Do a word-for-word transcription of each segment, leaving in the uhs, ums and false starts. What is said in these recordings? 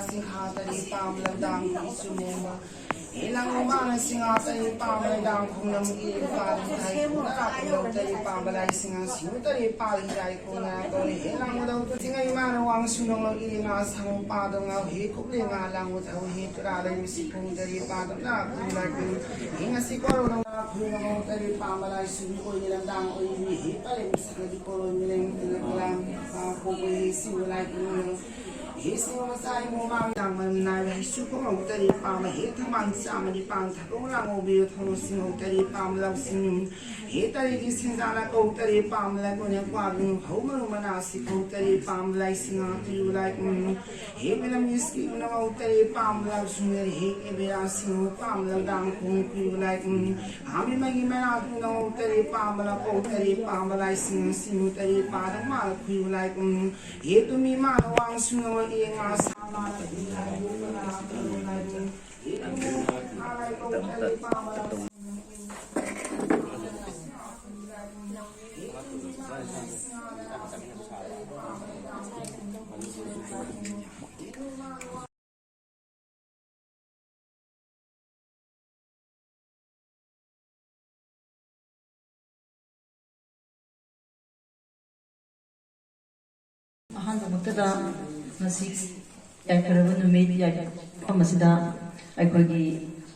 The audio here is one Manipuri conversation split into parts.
ꯁꯤꯡꯍ ꯇꯔꯦꯠ ꯄꯥꯝꯕ ꯂꯝꯗꯥꯡ ꯏꯆꯨ ꯃꯣꯡꯕ꯫ ꯍꯦ ꯂꯥꯡꯉꯣ ꯃꯥꯅ ꯁꯤꯡꯍ ꯇꯔꯦꯠ ꯄꯥꯝꯕ ꯂꯝꯗꯥꯡ ꯈꯣꯡꯂꯝ ꯏ ꯄꯥꯝꯕ ꯂꯥꯏ ꯈꯣꯡꯅ ꯇꯔꯦꯠ ꯄꯥꯝꯕ ꯂꯥꯏ ꯁꯤꯡꯍ ꯁꯤꯡꯍ ꯇꯔꯦꯠ ꯄꯥꯜꯂꯤ ꯂꯥꯏ ꯈꯣꯡꯅ ꯀꯧꯏ꯫ ꯍꯦ ꯂꯥꯡꯉꯣ ꯂꯧ ꯇꯨ ꯆꯤꯡꯉꯩ ꯃꯥꯅ ꯋꯥꯡ ꯁꯨꯅꯣꯡ ꯂꯧ ꯏꯔꯦ ꯉꯥ ꯁꯥꯡ ꯄꯥꯗꯣ ꯉꯥꯎ ꯍꯦ ꯈꯨꯞꯂꯦ ꯉꯥ ꯂꯥꯡꯉꯣ ꯊꯧ ꯍꯦ ꯇꯨꯔꯥ ꯂꯩ ꯃꯤꯁꯤ ꯈꯣꯡ ꯇꯔꯦꯠ ꯄꯥꯗꯣ ꯉꯥ ꯈꯣꯡ ꯂꯥꯏ ꯈꯣꯡ ꯍꯦ ꯉꯁꯤ ꯀꯣꯔꯣ ꯂꯧ ꯉꯥ ꯈꯣꯡ ꯂꯧ ꯇꯔꯦꯠ ꯄꯥꯝꯕ ꯂꯥꯏ ꯁꯨꯡ ꯑꯣꯏꯅ ꯂꯝꯗꯥꯡ ꯑꯣꯏꯅ ꯍꯦ ꯄꯥꯂꯦ ꯃꯤꯁꯤ ꯈꯣꯡ ꯇꯔꯦꯠ ꯄꯥꯝꯕ ꯂꯥꯏ ꯁꯤꯡꯍ ꯂꯥꯏ ꯈꯣꯡ ꯂꯧ ꯏꯁꯤꯡ ꯃꯆꯥ ꯏꯃꯣ ꯃꯥꯡ ꯂꯥꯡꯕ ꯅꯥꯏꯕ ꯍꯩꯁꯨ ꯈꯣꯡꯉꯧ ꯇꯔꯦꯠ ꯄꯥꯝꯕ ꯍꯦ ꯊꯝꯕꯥꯜ ꯆꯥꯝꯃꯗꯤ ꯄꯥꯡ ꯊꯥꯗꯣꯛ ꯂꯥꯡꯉꯧꯕꯤꯌꯨ ꯊꯧꯅ ꯁꯤꯡꯉꯧ ꯇꯔꯦꯠ ꯄꯥꯝꯕ ꯂꯧꯁꯤꯡ ꯍꯦ ꯇꯔꯦꯠꯀꯤ ꯁꯦꯟꯖꯥꯅ ꯀꯧ ꯇꯔꯦꯠ ꯄꯥꯝꯕ ꯂꯥꯏꯕꯨꯅ ꯀ꯭ꯋꯥꯕꯤꯌꯨ ꯍꯧ ꯃꯔꯨ ꯃꯅꯥ ꯁꯤꯈꯧ ꯇꯔꯦꯠ ꯄꯥꯝꯕ ꯂꯥꯏꯁꯤꯡ ꯉꯥꯛꯄꯤꯌꯨ ꯂꯥꯏ ꯎꯝ ꯍꯦ ꯃꯤꯂꯝ ꯏꯁꯀꯤ ꯎꯅꯧ ꯇꯔꯦꯠ ꯄꯥꯝꯕ ꯂꯧꯁꯤꯡ ꯍꯦ ꯑꯦꯕꯦꯔꯥ ꯁꯤꯡꯉꯧ ꯄꯥꯝꯕ ꯂꯧꯗꯥꯡ ꯈꯣꯡ ꯄꯤꯌꯨ ꯂꯥꯏ ꯎꯝ ꯍꯥꯃꯤ ꯃꯒꯤ ꯃꯅꯥ ꯎꯅꯧ ꯇꯔꯦꯠ ꯄꯥꯝꯕ ꯂꯧꯀꯧ ꯇꯔꯦꯠ ꯄꯥꯝꯕ ꯂꯥꯏꯁꯤꯡ ꯁꯤꯡꯉꯧ ꯇꯔꯦꯠ ꯄꯥꯗ ꯃꯥꯜꯂ ꯈꯨꯌꯨ ꯂꯥꯏ ꯎꯝ ꯍꯦ ꯇꯨꯃꯤ ꯃꯥꯅ ꯋꯥꯡ ꯁꯨꯅ ꯋꯥ ꯌꯦ ꯉꯥ ꯁꯥ ꯃꯥꯅ ꯇꯨꯃꯤ ꯍꯥꯏ ꯌꯨ ꯃꯅꯥ ꯇꯨꯃꯤ ꯍꯥꯏ ꯌꯨ꯫ ꯍꯦ ꯇꯨꯃꯤ ꯃꯥꯅ ꯂꯥꯏ ꯀꯧ ꯇꯔꯦꯠ ꯄꯥꯝꯕ ꯂꯥꯎ ꯁꯤꯡ ꯌꯨ꯫ ꯍꯦ ꯇꯨꯃꯤ ꯃꯥꯅ ꯁꯤꯡꯍ ꯂꯥꯏ ꯀꯧ ꯇꯔꯦꯠ ꯄꯥꯝꯕ ꯂꯥꯎ ꯁꯤꯡ ꯌꯨ꯫ ꯍꯦ ꯇꯨꯃꯤ ꯃꯥꯅ ꯋꯥꯡ ꯑꯍꯥꯟꯕꯃꯛꯇꯗ ꯉꯁꯤ ꯌꯥꯏꯐꯔꯕ ꯅꯨꯃꯤꯠ ꯌꯥꯏꯐꯔꯕ ꯃꯐꯝ ꯑꯁꯤꯗ ꯑꯩꯈꯣꯏꯒꯤ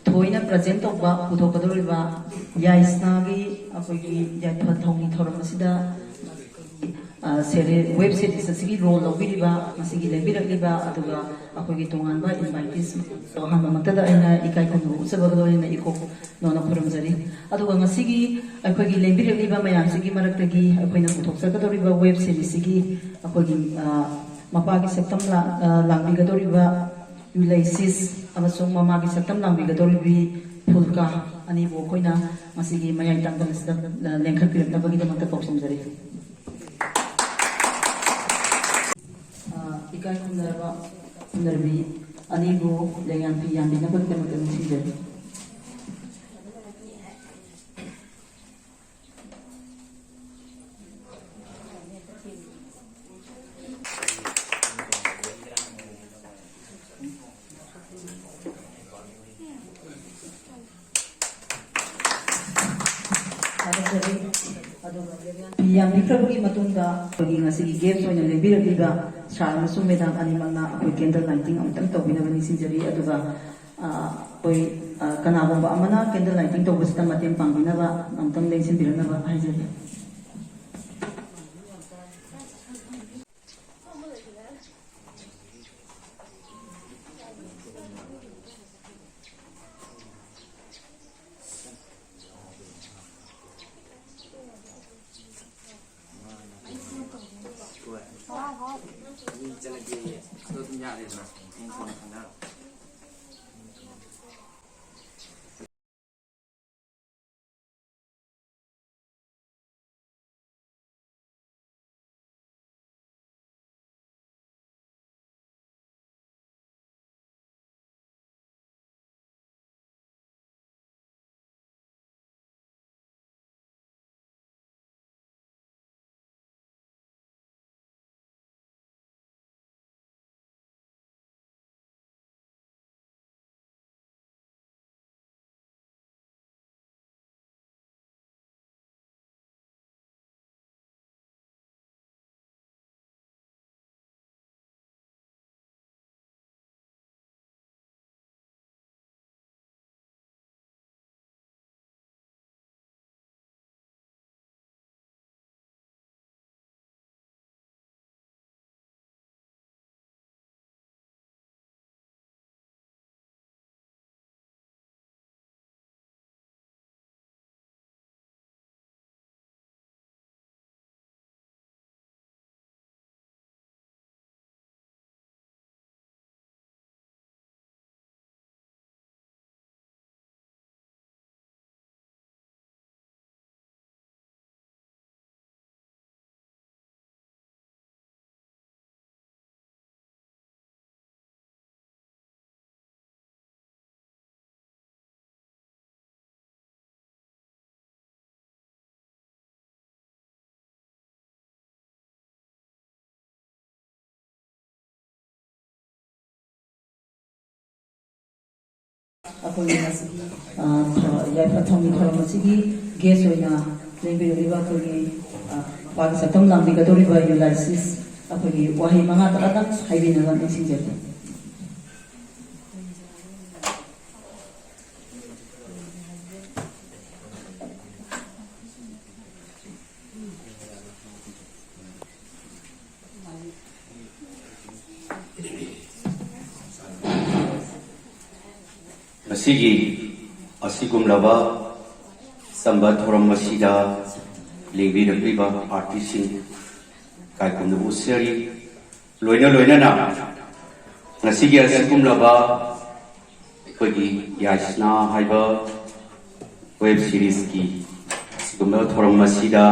ꯊꯣꯏꯅ ꯄ꯭ꯔꯖꯦꯟ ꯇꯧꯕ ꯄꯨꯊꯣꯛꯀꯗꯧꯔꯤꯕ ꯌꯥꯏꯁꯅꯥꯒꯤ ꯑꯩꯈꯣꯏꯒꯤ ꯌꯥꯏꯐ ꯊꯧꯅꯤ ꯊꯧꯔꯝ ꯑꯁꯤꯗ, ꯑ, ꯁꯦꯔꯤ-, ꯋꯦꯕ ꯁꯦꯔꯤꯁ ꯑꯁꯤꯒꯤ ꯔꯣꯜ ꯂꯧꯕꯤꯔꯤꯕ, ꯃꯁꯤꯒꯤ ꯂꯦꯡꯕꯤꯔꯛꯂꯤꯕ, ꯑꯗꯨꯒ ꯑꯩꯈꯣꯏꯒꯤ ꯇꯣꯉꯥꯟꯕ ꯏꯟꯚꯥꯏꯇꯤꯁ ꯑꯍꯥꯟꯕꯃꯛꯇꯗ ꯑꯩꯅ ꯏꯀꯥꯏ ꯈꯨꯝꯅꯕ ꯎꯠꯆꯕꯒ ꯂꯣꯏꯅꯅ ꯏꯀꯣꯛ ꯅꯣꯅ ꯈꯨꯔꯨꯝꯖꯔꯤ꯫ ꯑꯗꯨꯒ ꯉꯁꯤꯒꯤ ꯑꯩꯈꯣꯏꯒꯤ ꯂꯦꯡꯕꯤꯔꯛꯂꯤꯕ ꯃꯌꯥꯝꯁꯤꯒꯤ ꯃꯔꯛꯇꯒꯤ ꯑꯩꯈꯣꯏꯅ ꯄꯨꯊꯣꯛꯆꯒꯗꯧꯔꯤꯕ ꯋꯦꯕ ꯁꯦꯔꯤꯁꯁꯤꯒꯤ ꯑꯩꯈꯣꯏꯒꯤ, ꯑ, ꯃꯄꯥꯒꯤ ꯁꯛꯇꯝ ꯂꯥ-, ꯑ, ꯂꯥꯡꯕꯤꯒꯗꯧꯔꯤꯕ ꯌꯨꯂꯩꯁꯤꯁ ꯑꯃꯁꯨꯡ ꯃꯃꯥꯒꯤ ꯁꯛꯇꯝ ꯂꯥꯡꯕꯤꯒꯗꯧꯔꯤꯕꯤ ꯐꯨꯜꯀꯥ ꯑꯅꯤꯕꯨ ꯑꯩꯈꯣꯏꯅ ꯉꯁꯤꯒꯤ ꯃꯌꯥꯏ ꯇꯥꯡꯀꯛ ꯑꯁꯤꯗ, ꯑ, ꯂꯦꯡꯈꯠꯄꯤꯔꯛꯅꯕꯒꯤꯗꯃꯛꯇ ꯀꯧꯁꯤꯟꯖꯔꯤ꯫ ꯏꯀꯥꯏ ꯈꯨꯝꯅꯔꯕ ꯈꯨꯝꯅꯔꯕꯤ ꯑꯅꯤꯕꯨ ꯂꯦꯡꯌꯥꯟ ꯐꯤ ꯌꯥꯟꯕꯤꯅꯕꯒꯤꯗꯃꯛꯇ ꯅꯤꯡꯁꯤꯡꯖꯔꯤ꯫ ꯊꯥꯒꯠꯆꯔꯤ꯫ ꯑꯗꯨꯒ ꯐꯤ ꯌꯥꯟꯕꯤꯈ꯭ꯔꯕꯒꯤ ꯃꯇꯨꯡꯗ ꯑꯩꯈꯣꯏꯒꯤ ꯉꯁꯤꯒꯤ ꯒꯦꯁ ꯑꯣꯏꯅ ꯂꯦꯡꯕꯤꯔꯛꯂꯤꯕ ꯁꯥꯔ ꯑꯃꯁꯨꯡ ꯃꯦꯗꯥꯝ ꯑꯅꯤꯃꯛꯅ ꯑꯩꯈꯣꯏ ꯀꯦꯟꯗꯜ ꯂꯥꯏꯇꯤꯡ ꯑꯃꯨꯛꯇꯪ ꯇꯧꯕꯤꯅꯕ ꯅꯤꯡꯁꯤꯡꯖꯔꯤ꯫ ꯑꯗꯨꯒ, ꯑ, ꯑꯩꯈꯣꯏ, ꯑ, ꯀꯅꯥꯒꯨꯝꯕ ꯑꯃꯅ ꯀꯦꯟꯗꯜ ꯂꯥꯏꯇꯤꯡ ꯇꯧꯕꯁꯤꯗ ꯃꯇꯦꯡ ꯄꯥꯡꯕꯤꯅꯕ ꯑꯃꯨꯛꯇꯪ ꯂꯦꯡꯁꯤꯟꯕꯤꯔꯛꯅꯕ ꯍꯥꯏꯖꯔꯤ꯫ ꯑꯩꯈꯣꯏꯒꯤ ꯉꯁꯤ, ꯑ, ꯊ-, ꯌꯥꯏꯐ ꯊꯧꯅꯤ ꯊꯧꯔꯝ ꯑꯁꯤꯒꯤ ꯒꯦꯁ ꯑꯣꯏꯅ ꯂꯦꯡꯕꯤꯔꯛꯂꯤꯕ ꯑꯩꯈꯣꯏꯒꯤ, ꯑ, ꯄꯥꯒꯤ ꯁꯛꯇꯝ ꯂꯥꯡꯕꯤꯒꯗꯧꯔꯤꯕ ꯌꯨꯂꯥꯏꯁꯤꯁ ꯑꯩꯈꯣꯏꯒꯤ ꯋꯥꯍꯩ ꯃꯉꯥ ꯇꯔꯥꯗꯪ ꯍꯥꯏꯕꯤꯅꯕ ꯅꯤꯡꯁꯤꯡꯖꯔꯤ꯫ ꯉꯁꯤꯒꯤ ꯑꯁꯤꯒꯨꯝꯂꯕ ꯆꯝꯕ ꯊꯧꯔꯝ ꯑꯁꯤꯗ ꯂꯦꯡꯕꯤꯔꯛꯂꯤꯕ ꯑꯥꯔꯇꯤꯁꯁꯤꯡ ꯏꯀꯥꯏ ꯈꯨꯝꯅꯕ ꯎꯠꯆꯔꯤ꯫ ꯂꯣꯏꯅ ꯂꯣꯏꯅꯅ ꯉꯁꯤꯒꯤ ꯑꯁꯤꯒꯨꯝꯂꯕ ꯑꯩꯈꯣꯏꯒꯤ ꯌꯥꯏꯁꯅꯥ ꯍꯥꯏꯕ ꯋꯦꯕ ꯁꯤꯔꯤꯁꯀꯤ ꯑꯁꯤꯒꯨꯝꯂꯕ ꯊꯧꯔꯝ ꯑꯁꯤꯗ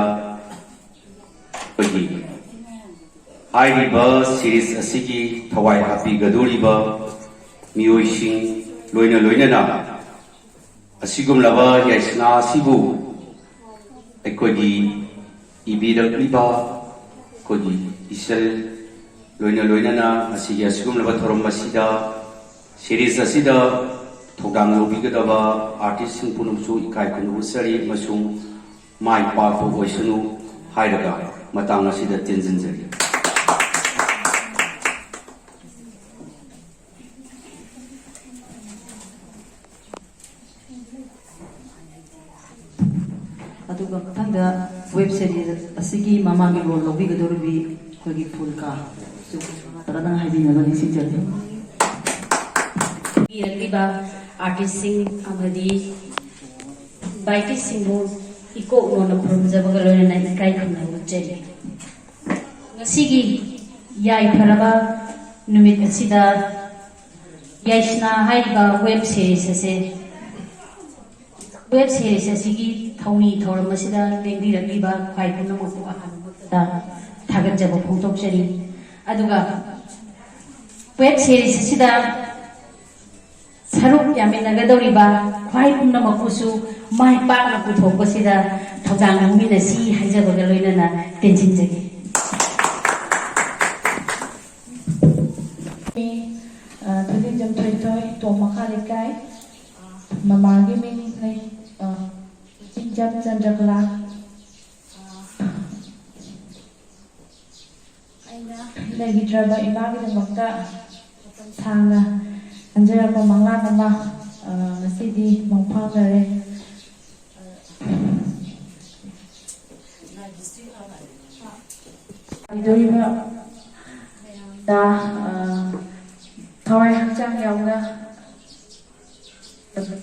ꯑꯩꯈꯣꯏꯒꯤ ꯍꯥꯏꯔꯤꯕ ꯁꯤꯔꯤꯁ ꯑꯁꯤꯒꯤ ꯊꯋꯥꯏ ꯍꯥꯞꯄꯤꯒꯗꯧꯔꯤꯕ ꯃꯤꯑꯣꯏꯁꯤꯡ ꯂꯣꯏꯅ ꯂꯣꯏꯅꯅ ꯑꯁꯤꯒꯨꯝꯂꯕ ꯌꯥꯏꯁꯅꯥ ꯑꯁꯤꯕꯨ ꯑꯩꯈꯣꯏꯒꯤ ꯏꯕꯤꯔꯛꯂꯤꯕ ꯑꯩꯈꯣꯏꯒꯤ ꯏꯆꯜ ꯂꯣꯏꯅ ꯂꯣꯏꯅꯅ ꯉꯁꯤꯒꯤ ꯑꯁꯤꯒꯨꯝꯂꯕ ꯊꯧꯔꯝ ꯑꯁꯤꯗ, ꯁꯤꯔꯤꯁ ꯑꯁꯤꯗ ꯊꯧꯗꯥꯡ ꯂꯧꯕꯤꯒꯗꯕ ꯑꯥꯔꯇꯤꯁꯁꯤꯡ ꯄꯨꯝꯅꯃꯛꯁꯨ ꯏꯀꯥꯏ ꯈꯨꯝꯅꯕ ꯎꯠꯆꯔꯤ ꯑꯃꯁꯨꯡ ꯃꯥꯏ ꯄꯥꯛꯄ ꯑꯣꯏꯁꯅꯨ ꯍꯥꯏꯔꯒ ꯃꯇꯥꯡ ꯑꯁꯤꯗ ꯇꯦꯟꯁꯤꯟꯖꯔꯤ꯫ ꯑꯗꯨꯒ ꯃꯊꯪꯗ ꯋꯦꯕ ꯁꯦꯔꯤꯁ ꯑꯁꯤꯒꯤ ꯃꯃꯥꯡꯒꯤ ꯔꯣꯜ ꯂꯧꯕꯤꯒꯗꯧꯔꯤꯕꯤ ꯑꯩꯈꯣꯏꯒꯤ ꯐꯨꯜꯀꯥ ꯁꯨ ꯇꯔꯥꯗꯪ ꯍꯥꯏꯕꯤꯅꯕ ꯅꯤꯡꯁꯤꯡꯖꯔꯤ꯫ ꯏꯔꯛꯂꯤꯕ ꯑꯥꯔꯇꯤꯁꯁꯤꯡ ꯑꯃꯗꯤ ꯏꯟꯚꯥꯏꯇꯤꯁꯁꯤꯡꯕꯨ ꯏꯀꯣꯛꯅꯣꯅ ꯈꯨꯔꯨꯝꯖꯕꯒ ꯂꯣꯏꯅꯅ ꯏꯀꯥꯏ ꯈꯨꯝꯅꯕ ꯎꯠꯆꯔꯤ꯫ ꯉꯁꯤꯒꯤ ꯌꯥꯏꯐꯔꯕ ꯅꯨꯃꯤꯠ ꯑꯁꯤꯗ ꯌꯥꯏꯁꯅꯥ ꯍꯥꯏꯔꯤꯕ ꯋꯦꯕ ꯁꯦꯔꯤꯁ ꯑꯁꯦ, ꯋꯦꯕ ꯁꯦꯔꯤꯁ ꯑꯁꯤꯒꯤ ꯊꯧꯅꯤ ꯊꯧꯔꯝ ꯑꯁꯤꯗ ꯂꯦꯡꯕꯤꯔꯛꯂꯤꯕ ꯈ꯭ꯋꯥꯏ ꯄꯨꯝꯅꯃꯛꯄꯨ ꯑꯍꯥꯟꯕꯃꯛꯇꯗ ꯊꯥꯒꯠꯆꯕ ꯐꯣꯡꯗꯣꯛꯆꯔꯤ꯫ ꯑꯗꯨꯒ ꯋꯦꯕ ꯁꯦꯔꯤꯁ ꯑꯁꯤꯗ ꯁꯔꯨꯛ ꯌꯥꯃꯤꯟꯅꯒꯗꯧꯔꯤꯕ ꯈ꯭ꯋꯥꯏ ꯄꯨꯝꯅꯃꯛꯄꯨꯁꯨ ꯃꯥꯏ ꯄꯥꯛꯅ ꯄꯨꯊꯣꯛꯄꯁꯤꯗ ꯊꯧꯗꯥꯡ ꯂꯧꯃꯤꯟꯅꯁꯤ ꯍꯥꯏꯖꯕꯒ ꯂꯣꯏꯅꯅ ꯇꯦꯟꯁꯤꯟꯖꯒꯦ꯫ ꯑ, ꯊꯣꯏꯗꯤꯡꯖꯝ ꯊꯣꯏꯊꯣꯏ, ꯇꯣꯞ ꯃꯈꯥ ꯂꯩꯀꯥꯏ꯫ ꯃꯃꯥꯒꯤ ꯃꯤꯡ ꯂꯩ, ꯑ, ꯆꯤꯡꯖꯝ ꯆꯟꯗ꯭ꯔꯀꯂꯥ꯫ ꯑꯩꯅ ꯂꯩꯈꯤꯗ꯭ꯔꯕ ꯏꯃꯥꯒꯤꯗꯃꯛꯇ ꯃꯇꯝ ꯁꯥꯡꯅ ꯈꯟꯖꯔꯛꯄ ꯃꯪꯂꯥꯟ ꯑꯃ, ꯑ, ꯉꯁꯤꯗꯤ ꯃꯪꯐꯥꯎꯅꯔꯦ꯫ ꯂꯩꯗꯧꯔꯤꯕ ꯃꯌꯥꯝꯗ, ꯑ, ꯊꯋꯥꯏ ꯍꯛꯆꯥꯡ ꯌꯥꯎꯅ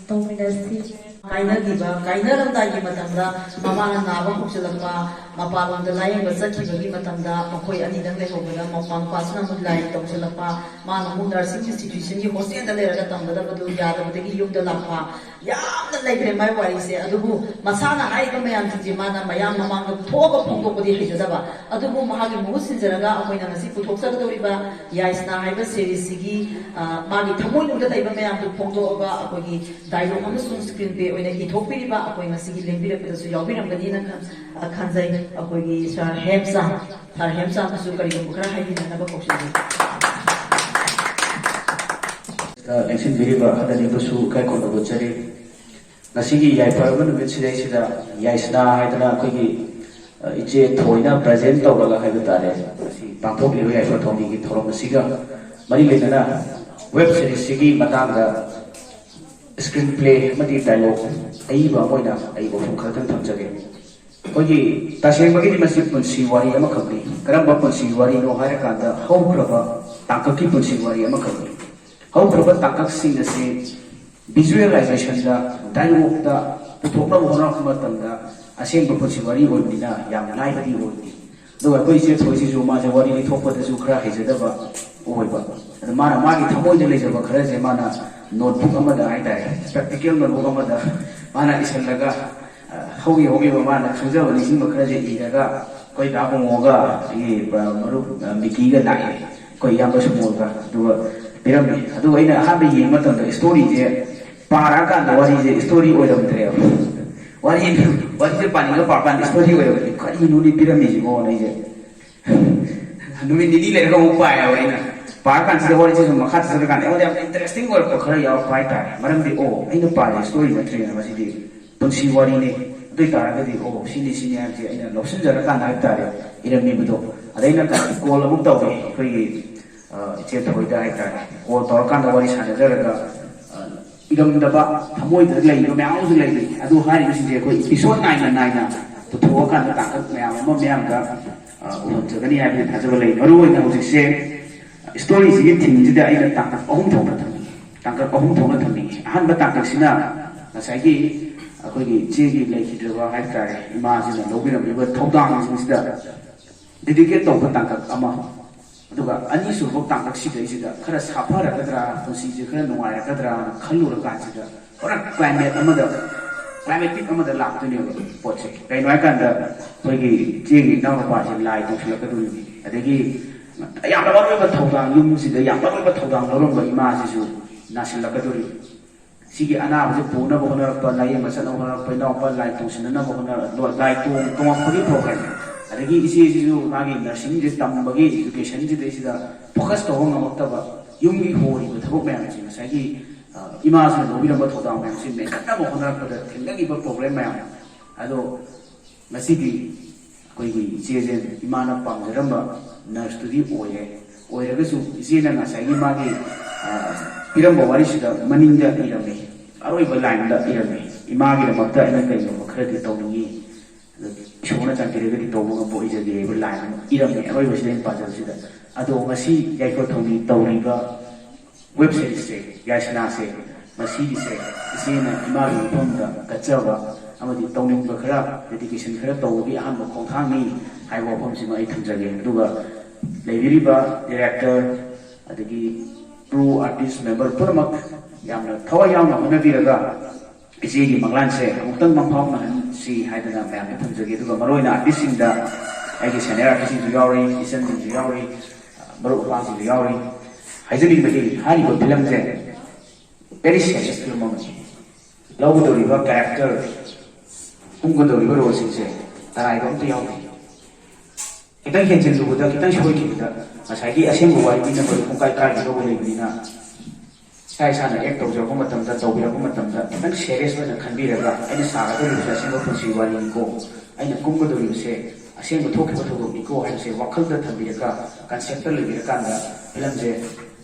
ꯇꯧꯃꯤꯟꯅꯁꯤ꯫ ꯀꯥꯏꯅꯈꯤꯕ, ꯀꯥꯏꯅꯔꯝꯗꯥꯏꯒꯤ ꯃꯇꯝꯗ ꯃꯃꯥꯅ ꯅꯥꯕ ꯍꯧꯖꯤꯜꯂꯛꯄ, ꯃꯄꯥꯟꯂꯣꯝꯗ ꯂꯥꯌꯦꯡꯕ ꯆꯠꯈꯤꯕꯒꯤ ꯃꯇꯝꯗ ꯃꯈꯣꯏ ꯑꯅꯤꯗꯪ ꯂꯩꯍꯧꯕꯗ ꯃꯄꯥ ꯃꯄꯥꯁꯤꯅ ꯑꯃꯨꯛ ꯂꯥꯏ ꯇꯧꯁꯤꯜꯂꯛꯄ, ꯃꯥꯅ ꯑꯃꯨꯛ nursing institutionꯒꯤ hostelꯗ ꯂꯩꯔꯒ ꯇꯝꯒꯗꯕꯗꯨ ꯌꯥꯗꯕꯗꯒꯤ ꯌꯨꯝꯗ ꯂꯥꯛꯄ, ꯌꯥꯝꯅ ꯂꯩꯈ꯭ꯔꯦ ꯃꯥꯏ ꯋꯥꯔꯤꯁꯦ꯫ ꯑꯗꯨꯕꯨ ꯃꯁꯥꯅ ꯍꯥꯏꯔꯤꯕ ꯃꯌꯥꯝꯁꯤꯡꯁꯦ ꯃꯥꯅ ꯃꯌꯥꯝ ꯃꯃꯥꯡꯗ ꯊꯣꯛꯑꯒ ꯐꯣꯡꯗꯣꯛꯄꯗꯤ ꯍꯩꯖꯗꯕ, ꯑꯗꯨꯕꯨ ꯃꯍꯥꯛꯀꯤ ꯃꯍꯨꯠ ꯁꯤꯟꯖꯔꯒ ꯑꯩꯈꯣꯏꯅ ꯉꯁꯤ ꯄꯨꯊꯣꯛꯆꯒꯗꯧꯔꯤꯕ ꯌꯥꯏꯁꯅꯥ ꯍꯥꯏꯕ seriesꯁꯤꯒꯤ, ꯑ, ꯃꯥꯒꯤ ꯊꯃꯣꯏꯅꯨꯡꯗ ꯂꯩꯕ ꯃꯌꯥꯝꯗꯨ ꯐꯣꯡꯗꯣꯛꯑꯒ ꯑꯩꯈꯣꯏꯒꯤ dialogue ꯑꯃꯁꯨꯡ screenplay ꯑꯣꯏꯅ ꯏꯊꯣꯛꯄꯤꯔꯤꯕ ꯑꯩꯈꯣꯏ ꯉꯁꯤꯒꯤ ꯂꯦꯡꯕꯤꯔꯛꯄꯗꯁꯨ ꯌꯥꯎꯕꯤꯔꯝꯒꯅꯤꯅ ꯈꯟ-, ꯑ, ꯈꯟꯖꯩ꯫ ꯑꯩꯈꯣꯏꯒꯤ sir ꯍꯦꯝꯆꯥ, sir ꯍꯦꯝꯆꯥꯗꯁꯨ ꯀꯔꯤꯒꯨꯝꯕ ꯈꯔ ꯍꯥꯏꯕꯤꯅꯅꯕ ꯀꯧꯁꯤꯟꯖꯔꯤ꯫ ꯂꯦꯡꯁꯤꯟꯕꯤꯔꯤꯕ ꯑꯍꯜ ꯑꯅꯤꯕꯨꯁꯨ ꯏꯀꯥꯏ ꯈꯨꯝꯅꯕ ꯎꯠꯆꯔꯤ꯫ ꯉꯁꯤꯒꯤ ꯌꯥꯏꯐꯔꯕ ꯅꯨꯃꯤꯠꯁꯤꯗꯩꯁꯤꯗ ꯌꯥꯏꯁꯅꯥ ꯍꯥꯏꯗꯅ ꯑꯩꯈꯣꯏꯒꯤ, ꯑ, ꯏꯆꯦ ꯊꯣꯏꯅ present ꯇꯧꯔꯒ ꯍꯥꯏꯕ ꯇꯥꯔꯦ, ꯉꯁꯤ ꯄꯥꯡꯊꯣꯛꯂꯤꯕ ꯌꯥꯏꯐ ꯊꯧꯅꯤꯒꯤ ꯊꯧꯔꯝ ꯑꯁꯤꯒ ꯃꯔꯤ ꯂꯩꯅꯅ web seriesꯁꯤꯒꯤ ꯃꯇꯥꯡꯗ screenplay ꯑꯃꯗꯤ dialogue ꯑꯏꯕ ꯑꯃ ꯑꯣꯏꯅ ꯑꯩ ꯋꯥꯐꯝ ꯈꯔꯇꯪ ꯊꯝꯖꯒꯦ꯫ ꯑꯩꯈꯣꯏꯒꯤ ꯇꯁꯦꯡꯕꯒꯤꯗꯤ ꯃꯁꯤ ꯄꯨꯟꯁꯤ ꯋꯥꯔꯤ ꯑꯃꯈꯛꯅꯤ꯫ ꯀꯔꯝꯕ ꯄꯨꯟꯁꯤ ꯋꯥꯔꯤꯅꯣ ꯍꯥꯏꯔꯀꯥꯟꯗ ꯍꯧꯈ꯭ꯔꯕ ꯇꯥꯡꯀꯛꯀꯤ ꯄꯨꯟꯁꯤ ꯋꯥꯔꯤ ꯑꯃꯈꯛꯅꯤ꯫ ꯍꯧꯈ꯭ꯔꯕ ꯇꯥꯡꯀꯛꯁꯤꯡ ꯑꯁꯤ visualizationꯗ, dialogueꯇ ꯄꯨꯊꯣꯛꯅꯕ ꯍꯣꯠꯅꯔꯛꯄ ꯃꯇꯝꯗ ꯑꯁꯦꯡꯕ ꯄꯨꯟꯁꯤ ꯋꯥꯔꯤ ꯑꯣꯏꯕꯅꯤꯅ ꯌꯥꯝ ꯂꯥꯏꯕꯗꯤ ꯑꯣꯏꯗꯦ꯫ ꯑꯗꯨꯒ ꯑꯩꯈꯣꯏ ꯏꯆꯦ ꯊꯣꯏꯁꯤꯁꯨ ꯃꯥꯁꯦ ꯋꯥꯔꯤ ꯂꯤꯊꯣꯛꯄꯗꯁꯨ ꯈꯔ ꯍꯩꯖꯗꯕ ꯑꯣꯏꯕ꯫ ꯑꯗ ꯃꯥꯅ ꯃꯥꯒꯤ ꯊꯃꯣꯏꯗ ꯂꯩꯖꯕ ꯈꯔꯁꯦ ꯃꯥꯅ notebook ꯑꯃꯗ ꯍꯥꯏꯇꯥꯔꯦ, practical notebook ꯑꯃꯗ ꯃꯥꯅ ꯏꯁꯤꯜꯂꯒ, ꯑ, ꯍꯧꯈꯤ ꯍꯧꯈꯤꯕ ꯃꯥꯅ ꯈꯪꯖꯕ ꯅꯤꯡꯁꯤꯡꯕ ꯈꯔꯁꯦ ꯏꯔꯒ ꯑꯩꯈꯣꯏ ꯗꯥ ꯍꯣꯡꯉꯣꯒ ꯑꯩꯒꯤ, ꯑ, ꯃꯔꯨꯞ, ꯑ, ꯃꯤꯀꯤꯒ ꯂꯥꯛꯑꯦ, ꯑꯩꯈꯣꯏ ꯏꯌꯥꯝꯕ ꯁꯨꯃꯣꯜꯒ꯫ ꯑꯗꯨꯒ ꯄꯤꯔꯝꯃꯤ꯫ ꯑꯗꯨꯒ ꯑꯩꯅ ꯑꯍꯥꯟꯕ ꯌꯦꯡꯕ ꯃꯇꯝꯗ storyꯁꯦ ꯄꯥꯔꯛꯑꯀꯥꯟꯗ ꯋꯥꯔꯤꯁꯦ story ꯑꯣꯏꯔꯝꯗ꯭ꯔꯦꯕ꯫ ꯋꯥꯔꯤ, ꯋꯥꯔꯤꯁꯦ ꯄꯥꯅꯤꯡꯉ ꯄꯥꯔꯀꯥꯟꯗ story ꯑꯣꯏꯔꯝꯗ꯭ꯔꯦ꯫ ꯀꯔꯤꯅꯣꯅꯦ ꯄꯤꯔꯝꯃꯤꯁꯤꯕꯣꯅ ꯑꯩꯁꯦ ꯅꯨꯃꯤꯠ ꯅꯤꯅꯤ ꯂꯩꯔꯒ ꯑꯃꯨꯛ ꯄꯥꯏꯌꯦꯕ ꯑꯩꯅ꯫ ꯄꯥꯔꯀꯥꯟꯁꯤꯗ ꯋꯥꯔꯤꯁꯦ ꯁꯨꯝ ꯃꯈꯥ ꯆꯠꯊꯔꯀꯥꯟꯗ ꯑꯩꯉꯣꯟꯗ ꯌꯥꯝ ꯏꯟꯇꯔꯦꯁꯇꯤꯡ ꯑꯣꯏꯔꯛꯄ ꯈꯔ ꯌꯥꯎꯔꯛꯄ ꯍꯥꯏꯇꯥꯔꯦ꯫ ꯃꯔꯝꯗꯤ ꯑꯣ, ꯑꯩꯅ ꯄꯥꯔꯤ ꯁ꯭ꯇꯣꯔꯤ ꯅꯠꯇ꯭ꯔꯦꯅ, ꯃꯁꯤꯗꯤ ꯄꯨꯟꯁꯤ ꯋꯥꯔꯤꯅꯤ꯫ ꯑꯗꯨ ꯑꯣꯏꯇꯥꯔꯒꯗꯤ ꯑꯣ, ꯁꯤꯅꯤ ꯁꯤꯅꯤ ꯍꯥꯏꯕꯁꯦ ꯑꯩꯅ ꯂꯧꯁꯤꯟꯖꯔꯀꯥꯟꯗ ꯍꯥꯏꯇꯥꯔꯦ, ꯏꯔꯝꯃꯤꯕꯗꯣ꯫ ꯑꯗꯩ ꯑꯩꯅ ꯀꯣꯜ ꯑꯃꯨꯛ ꯇꯧꯔꯦ ꯑꯩꯈꯣꯏꯒꯤ, ꯑ, ꯏꯆꯦ ꯊꯣꯏꯗ ꯍꯥꯏꯇꯥꯔꯦ꯫ ꯀꯣꯜ ꯇꯧꯔꯀꯥꯟꯗ ꯋꯥꯔꯤ ꯁꯥꯟꯅꯖꯔꯒ, ꯑ, ꯏꯔꯝꯗꯕ, ꯊꯃꯣꯏꯗ ꯂꯩꯕ ꯃꯌꯥꯝ ꯑꯃꯁꯨ ꯂꯩꯔꯤ꯫ ꯑꯗꯨ ꯍꯥꯏꯔꯤꯕꯁꯤꯡꯁꯦ ꯑꯩꯈꯣꯏ ꯏꯄꯤꯁꯣꯠ ꯅꯥꯏꯅ ꯅꯥꯏꯅ ꯄꯨꯊꯣꯛꯑꯀꯥꯟꯗ ꯇꯥꯡꯀꯛ ꯃꯌꯥꯝ ꯑꯃ ꯃꯌꯥꯝꯗ, ꯑ, ꯎꯍꯟꯖꯒꯅꯤ ꯍꯥꯏꯕꯒꯤ ꯊꯥꯖꯕ ꯂꯩ꯫ ꯃꯔꯨꯑꯣꯏꯅ ꯍꯧꯖꯤꯛꯁꯦ ꯁ꯭ꯇꯣꯔꯤꯁꯤꯒꯤ ꯊꯤꯝꯁꯤꯗ ꯑꯩꯅ ꯇꯥꯡꯀꯛ ꯑꯍꯨꯝ ꯊꯣꯛꯅ ꯊꯝꯅꯤꯡꯉꯤ꯫ ꯇꯥꯡꯀꯛ ꯑꯍꯨꯝ ꯊꯣꯛꯅ ꯊꯝꯅꯤꯡꯉꯤ꯫ ꯑꯍꯥꯟꯕ ꯇꯥꯡꯀꯛꯁꯤꯅ ꯉꯁꯥꯏꯒꯤ ꯑꯩꯈꯣꯏꯒꯤ ꯏꯆꯦꯒꯤ ꯂꯩꯈꯤꯗ꯭ꯔꯕ ꯍꯥꯏꯕ ꯇꯥꯔꯦ, ꯏꯃꯥꯁꯤꯅ ꯂꯧꯕꯤꯔꯝꯂꯤꯕ ꯊꯧꯗꯥꯡꯁꯤꯡꯁꯤꯗ ꯗꯦꯗꯤꯀꯦꯠ ꯇꯧꯕ ꯇꯥꯡꯀꯛ ꯑꯃ, ꯑꯗꯨꯒ ꯑꯅꯤꯁꯨꯕ ꯇꯥꯡꯀꯛꯁꯤꯗꯩꯁꯤꯗ ꯈꯔ ꯁꯥꯐꯔꯛꯀꯗ꯭ꯔꯥ, ꯄꯨꯟꯁꯤꯁꯦ ꯈꯔ ꯅꯨꯡꯉꯥꯏꯔꯛꯀꯗ꯭ꯔꯥꯅ ꯈꯜꯂꯨꯔꯀꯥꯟꯁꯤꯗ ꯄꯨꯔꯥ ꯀ꯭ꯂꯥꯏꯃꯦꯠ ꯑꯃꯗ, ꯀ꯭ꯂꯥꯏꯃꯦꯇꯤꯛ ꯑꯃꯗ ꯂꯥꯛꯇꯣꯏꯅꯦꯕ ꯄꯣꯠꯁꯦ꯫ ꯀꯩꯅꯣ ꯍꯥꯏꯀꯥꯟꯗ ꯑꯩꯈꯣꯏꯒꯤ ꯏꯆꯦꯒꯤ ꯏꯅꯥꯎꯅꯨꯄꯥꯁꯦ ꯂꯥꯏ ꯇꯣꯡꯁꯤꯜꯂꯛꯀꯗꯣꯔꯤꯅꯤ, ꯑꯗꯒꯤ ꯌꯥꯝꯅ ꯃꯔꯨꯑꯣꯏꯕ ꯊꯧꯗꯥꯡ, ꯌꯨꯝꯁꯤꯗ ꯌꯥꯝ ꯃꯔꯨꯑꯣꯏꯕ ꯊꯧꯗꯥꯡ ꯂꯧꯔꯝꯕ ꯏꯃꯥꯁꯤꯁꯨ ꯅꯥꯁꯤꯜꯂꯛꯀꯗꯣꯔꯤ꯫ ꯁꯤꯒꯤ ꯑꯅꯥꯕꯁꯦ ꯄꯨꯅꯕ ꯍꯣꯠꯅꯔꯛꯄ, ꯂꯥꯏꯌꯦꯡꯕ ꯆꯠꯅꯕ ꯍꯣꯠꯅꯔꯛꯄ, ꯏꯅꯥꯎꯄꯥ ꯂꯥꯏ ꯇꯣꯡꯁꯤꯟꯅꯅꯕ ꯍꯣꯠꯅꯔꯛꯄ, ꯂꯥꯏ ꯇꯣꯡ-, ꯇꯣꯡꯉꯛꯄꯒꯤ ꯄ꯭ꯔꯣꯕ꯭ꯂꯦꯝ, ꯑꯗꯒꯤ ꯏꯆꯦꯁꯤꯁꯨ ꯃꯥꯒꯤ ꯅꯔꯁꯤꯡꯁꯦ ꯇꯝꯕꯒꯤ ꯏꯗꯨꯀꯦꯁꯟꯁꯤꯗꯩꯁꯤꯗ ꯐꯣꯀꯁ ꯇꯧꯕ ꯉꯝꯃꯛꯇꯕ, ꯌꯨꯝꯒꯤ ꯍꯣꯔꯤꯕ ꯊꯕꯛ ꯃꯌꯥꯝꯁꯦ, ꯉꯁꯥꯏꯒꯤ, ꯑ, ꯏꯃꯥꯁꯤꯅ ꯂꯧꯕꯤꯔꯝꯕ ꯊꯧꯗꯥꯡ ꯃꯌꯥꯝꯁꯦ ꯃꯦꯟꯈꯠꯅꯕ ꯍꯣꯠꯅꯔꯛꯄꯗ ꯊꯦꯡꯅꯈꯤꯕ ꯄ꯭ꯔꯣꯕ꯭ꯂꯦꯝ ꯃꯌꯥꯝ ꯑꯗꯣ ꯉꯁꯤꯗꯤ ꯑꯩꯈꯣꯏꯒꯤ ꯏꯆꯦꯁꯦ ꯏꯃꯥꯅ ꯄꯥꯝꯖꯔꯝꯕ ꯅꯔꯁꯇꯨꯗꯤ ꯑꯣꯏꯔꯦ꯫ ꯑꯣꯏꯔꯒꯁꯨ ꯏꯆꯦꯅ ꯉꯁꯥꯏꯒꯤ ꯃꯥꯒꯤ, ꯑ, ꯄꯤꯔꯝꯕ ꯋꯥꯔꯤꯁꯤꯗ ꯃꯅꯤꯡꯗ ꯏꯔꯝꯃꯤ, ꯑꯔꯣꯏꯕ ꯂꯥꯏꯟꯗ ꯏꯔꯝꯃꯤ, "ꯏꯃꯥꯒꯤꯗꯃꯛꯇ ꯑꯩꯅ ꯀꯔꯤꯒꯨꯝꯕ ꯈꯔꯗꯤ ꯇꯧꯅꯤꯡꯉꯤ, ꯑꯗꯣ ꯏꯁꯣꯔꯅ ꯆꯥꯟꯕꯤꯔꯒꯗꯤ ꯇꯧꯕ ꯉꯝꯕ ꯑꯣꯏꯖꯒꯦ" ꯍꯥꯏꯕ ꯂꯥꯏꯟ ꯑꯃ ꯏꯔꯝꯃꯤ ꯑꯔꯣꯏꯕꯁꯤꯗ ꯑꯩꯅ ꯄꯥꯖꯕꯁꯤꯗ꯫ ꯑꯗꯣ ꯉꯁꯤ ꯌꯥꯏꯐ ꯊꯧꯅꯤ ꯇꯧꯔꯤꯕ ꯋꯦꯕ ꯁꯤꯔꯤꯁꯁꯦ, ꯌꯥꯏꯁꯅꯥꯁꯦ, ꯃꯁꯤꯒꯤꯁꯦ ꯏꯆꯦꯅ ꯏꯃꯥꯒꯤ ꯃꯐꯝꯗ ꯀꯠꯆꯕ ꯑꯃꯗꯤ ꯇꯧꯅꯤꯡꯕ ꯈꯔ, ꯗꯦꯗꯤꯀꯦꯁꯟ ꯈꯔ ꯇꯧꯕꯒꯤ ꯑꯍꯥꯟꯕ ꯈꯣꯡꯊꯥꯡꯅꯤ ꯍꯥꯏꯕ ꯋꯥꯐꯝꯁꯤꯃ ꯑꯩ ꯊꯝꯖꯒꯦ꯫ ꯑꯗꯨꯒ ꯂꯩꯕꯤꯔꯤꯕ ꯗꯤꯔꯦꯛꯇꯔ, ꯑꯗꯒꯤ ꯀ꯭ꯔꯨ, ꯑꯥꯔꯇꯤꯁ, ꯃꯦꯝꯕꯔ ꯄꯨꯝꯅꯃꯛ ꯌꯥꯝꯅ ꯊꯋꯥꯏ ꯌꯥꯎꯅ ꯍꯣꯠꯅꯕꯤꯔꯒ ꯏꯆꯦꯒꯤ ꯃꯪꯂꯥꯟꯁꯦ ꯑꯃꯨꯛꯇꯪ ꯃꯪꯐꯥꯎꯅꯍꯟꯁꯤ ꯍꯥꯏꯗꯅ ꯃꯌꯥꯝꯗ ꯊꯝꯖꯒꯦ꯫ ꯑꯗꯨꯒ ꯃꯔꯨꯑꯣꯏꯅ ꯑꯥꯔꯇꯤꯁꯁꯤꯡꯗ, ꯑꯩꯒꯤ ꯁꯦꯅꯤꯌꯔ ꯑꯥꯔꯇꯤꯁꯁꯤꯡꯁꯨ ꯌꯥꯎꯔꯤ, ꯏꯆꯟꯁꯤꯡꯁꯨ ꯌꯥꯎꯔꯤ, ꯃꯔꯨꯞ ꯃꯄꯥꯡꯁꯤꯡꯁꯨ ꯌꯥꯎꯔꯤ, ꯍꯥꯏꯖꯅꯤꯡꯕꯗꯤ ꯍꯥꯏꯔꯤꯕ ꯐꯤꯂꯝꯁꯦ very serious ꯐꯤꯂꯝ ꯑꯃꯅꯤ꯫ ꯂꯧꯒꯗꯧꯔꯤꯕ ꯀꯦꯔꯦꯛꯇꯔ, ꯀꯨꯝꯒꯗꯧꯔꯤꯕ ꯔꯣꯜꯁꯤꯡꯁꯦ ꯑꯔꯥꯏꯕ ꯑꯝꯇ ꯌꯥꯎꯗꯦ꯫ ꯈꯤꯇꯪ ꯍꯦꯟꯖꯤꯜꯂꯨꯕꯗ, ꯈꯤꯇꯪ ꯁꯣꯏꯈꯤꯕꯗ, ꯉꯁꯥꯏꯒꯤ ꯑꯁꯦꯡꯕ ꯋꯥꯔꯤ ꯃꯤꯅ ꯃꯗꯨ ꯄꯨꯡꯀꯥꯏ ꯀꯥꯏꯒꯗꯧꯕ ꯂꯩꯕꯅꯤꯅ, ꯏꯁꯥ ꯏꯁꯥꯅ ꯑꯦꯛ ꯇꯧꯖꯔꯛꯄ ꯃꯇꯝꯗ, ꯇꯧꯕꯤꯔꯛꯄ ꯃꯇꯝꯗ ꯈꯤꯇꯪ ꯁꯦꯔꯤꯌꯁ ꯑꯣꯏꯅ ꯈꯟꯕꯤꯔꯒ, "ꯑꯩꯅ ꯁꯥꯒꯗꯧꯔꯤꯕꯁꯦ ꯑꯁꯦꯡꯕ ꯄꯨꯟꯁꯤ ꯋꯥꯔꯤꯅꯤꯀꯣ, ꯑꯩꯅ ꯀꯨꯝꯒꯗꯧꯔꯤꯕꯁꯦ ꯑꯁꯦꯡꯕ ꯊꯣꯛꯈꯤꯕ ꯊꯧꯗꯣꯛꯅꯤꯀꯣ" ꯍꯥꯏꯕꯁꯦ ꯋꯥꯈꯜꯗ ꯊꯝꯕꯤꯔꯒ, ꯀꯟꯁꯦꯞꯇ ꯂꯩꯕꯤꯔꯀꯥꯟꯗ ꯐꯤꯂꯝꯁꯦ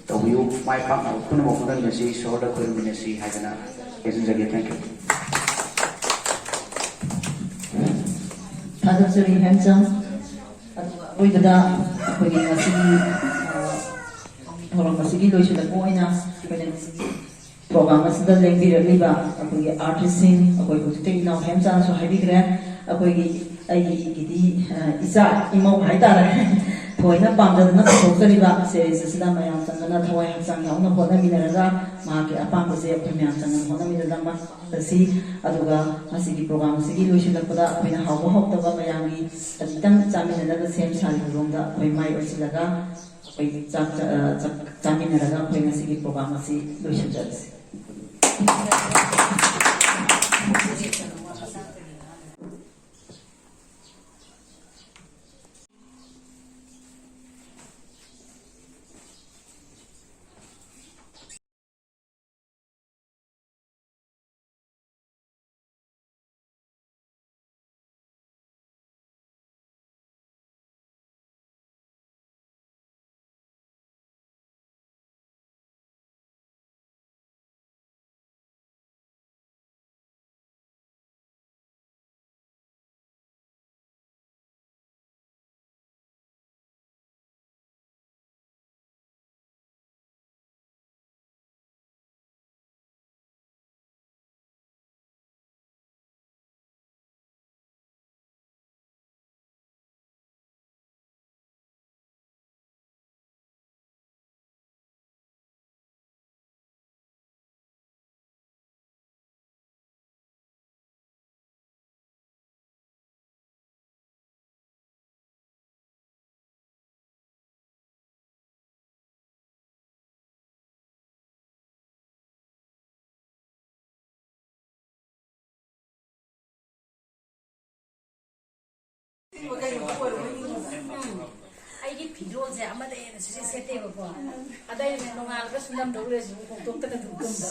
ꯇꯧꯕꯤꯌꯨ꯫ ꯃꯥꯏ ꯄꯥꯛꯅꯕ ꯄꯨꯝꯅꯃꯛ ꯍꯣꯠꯅꯃꯤꯟꯅꯁꯤ, ꯏꯁꯣꯔꯗ ꯈꯣꯏꯔꯨꯝꯃꯤꯟꯅꯁꯤ ꯍꯥꯏꯗꯅ ꯂꯣꯏꯁꯤꯟꯖꯒꯦ꯫ Thank you꯫ ꯊꯥꯒꯠꯆꯔꯤ ꯍꯦꯝꯆꯥꯡ꯫ ꯑꯗꯨꯒ ꯑꯔꯣꯏꯕꯗ ꯑꯩꯈꯣꯏꯒꯤ ꯉꯁꯤꯒꯤ, ꯑ, ꯊꯧꯔꯝ ꯑꯁꯤꯒꯤ ꯂꯣꯏꯁꯤꯜꯂꯛꯄ ꯑꯣꯏꯅ ꯑꯩꯈꯣꯏꯅ ꯉꯁꯤꯒꯤ ꯄ꯭ꯔꯣꯒ꯭ꯔꯥꯝ ꯑꯁꯤꯗ ꯂꯦꯡꯕꯤꯔꯛꯂꯤꯕ ꯑꯩꯈꯣꯏꯒꯤ ꯑꯥꯔꯇꯤꯁꯁꯤꯡ, ꯑꯩꯈꯣꯏ ꯍꯧꯖꯤꯛꯇ ꯏꯅꯥꯎ ꯍꯦꯝꯆꯥꯡꯁꯨ ꯍꯥꯏꯕꯤꯈ꯭ꯔꯦ, ꯑꯩꯈꯣꯏꯒꯤ ꯑꯩꯒꯤꯗꯤ, ꯑ, ꯏꯆꯥ ꯏꯃꯧ ꯍꯥꯏꯇꯥꯔꯦ, ꯊꯣꯏꯅ ꯄꯥꯝꯖꯗꯅ ꯄꯨꯊꯣꯛꯆꯔꯤꯕ ꯁꯦꯔꯤꯁ ꯑꯁꯤꯗ ꯃꯌꯥꯝ ꯆꯪꯗꯅ ꯊꯋꯥꯏ ꯍꯛꯆꯥꯡ ꯌꯥꯎꯅ ꯍꯣꯠꯅꯃꯤꯟꯅꯔꯒ ꯃꯍꯥꯛꯀꯤ ꯑꯄꯥꯝꯕꯁꯦ ꯑꯩꯈꯣꯏ ꯃꯌꯥꯝ ꯆꯪꯗꯅ ꯍꯣꯠꯅꯃꯤꯟꯅꯔꯒ ꯃꯥ ꯆꯠꯁꯤ꯫ ꯑꯗꯨꯒ ꯉꯁꯤꯒꯤ ꯄ꯭ꯔꯣꯒ꯭ꯔꯥꯝ ꯑꯁꯤꯒꯤ ꯂꯣꯏꯁꯤꯜꯂꯛꯄꯗ ꯑꯩꯈꯣꯏꯅ ꯍꯥꯎꯕ ꯍꯥꯎꯇꯕ ꯃꯌꯥꯝꯒꯤ ꯈꯖꯤꯛꯇꯪ ꯆꯥꯃꯤꯟꯅꯅꯕ ꯁꯦꯝ ꯁꯥꯔꯤꯕ ꯃꯑꯣꯡꯗ ꯑꯩꯈꯣꯏ ꯃꯥꯏ ꯑꯣꯟꯁꯤꯜꯂꯒ ꯑꯩꯈꯣꯏ ꯆꯥꯛ ꯆꯥ-, ꯑ, ꯆꯥꯛ ꯆꯥꯃꯤꯟꯅꯔꯒ ꯑꯩꯈꯣꯏ ꯉꯁꯤꯒꯤ ꯄ꯭ꯔꯣꯒ꯭ꯔꯥꯝ ꯑꯁꯤ ꯂꯣꯏꯁꯤꯟꯖꯔꯁꯤ꯫ ꯑꯩꯒꯤ ꯐꯤꯔꯣꯜꯁꯦ ꯑꯃꯗ ꯍꯦꯟꯅ ꯁꯨꯡꯁꯦꯠ ꯁꯦꯠꯇꯦꯕꯀꯣ꯫ ꯑꯗ ꯑꯩꯅ ꯅꯣꯡꯉꯥꯜꯂꯒ ꯁꯨꯡꯅꯝ ꯅꯝꯗꯧ ꯂꯩꯔꯁꯨ ꯍꯣꯡꯗꯣꯛꯇꯅ ꯑꯗꯨꯝ ꯇꯨꯝꯕ꯫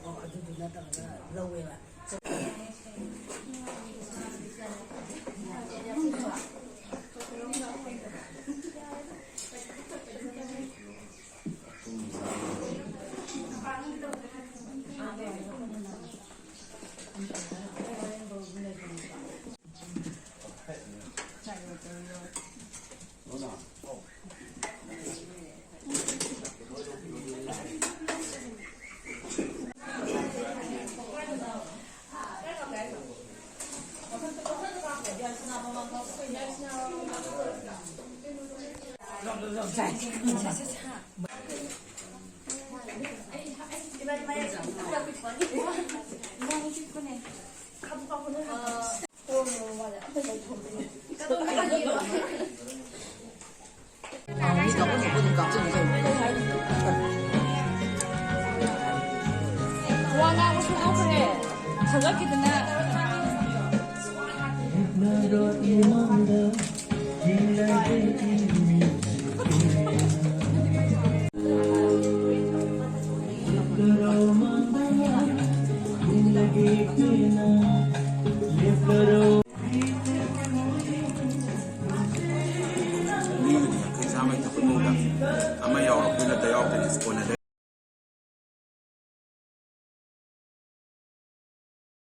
ꯑꯣ, ꯑꯗꯨꯗꯨꯅ ꯇꯧꯔꯒ ꯂꯧꯋꯦꯕ꯫ ꯋꯥ ꯉꯥꯡꯕꯁꯨ ꯍꯧꯈ꯭ꯔꯦ꯫ ꯊꯥꯒꯠꯈꯤꯗꯅ꯫ ꯃꯤꯕꯨꯗꯤ ꯌꯥꯡꯈꯩ ꯆꯥꯝꯃꯩ ꯊꯛꯄ ꯃꯑꯣꯡꯗ ꯑꯃ ꯌꯥꯎꯔꯛꯄ ꯅꯠꯇ ꯌꯥꯎꯗ꯭ꯔꯗꯤ ꯀꯣꯟꯅꯗꯦ꯫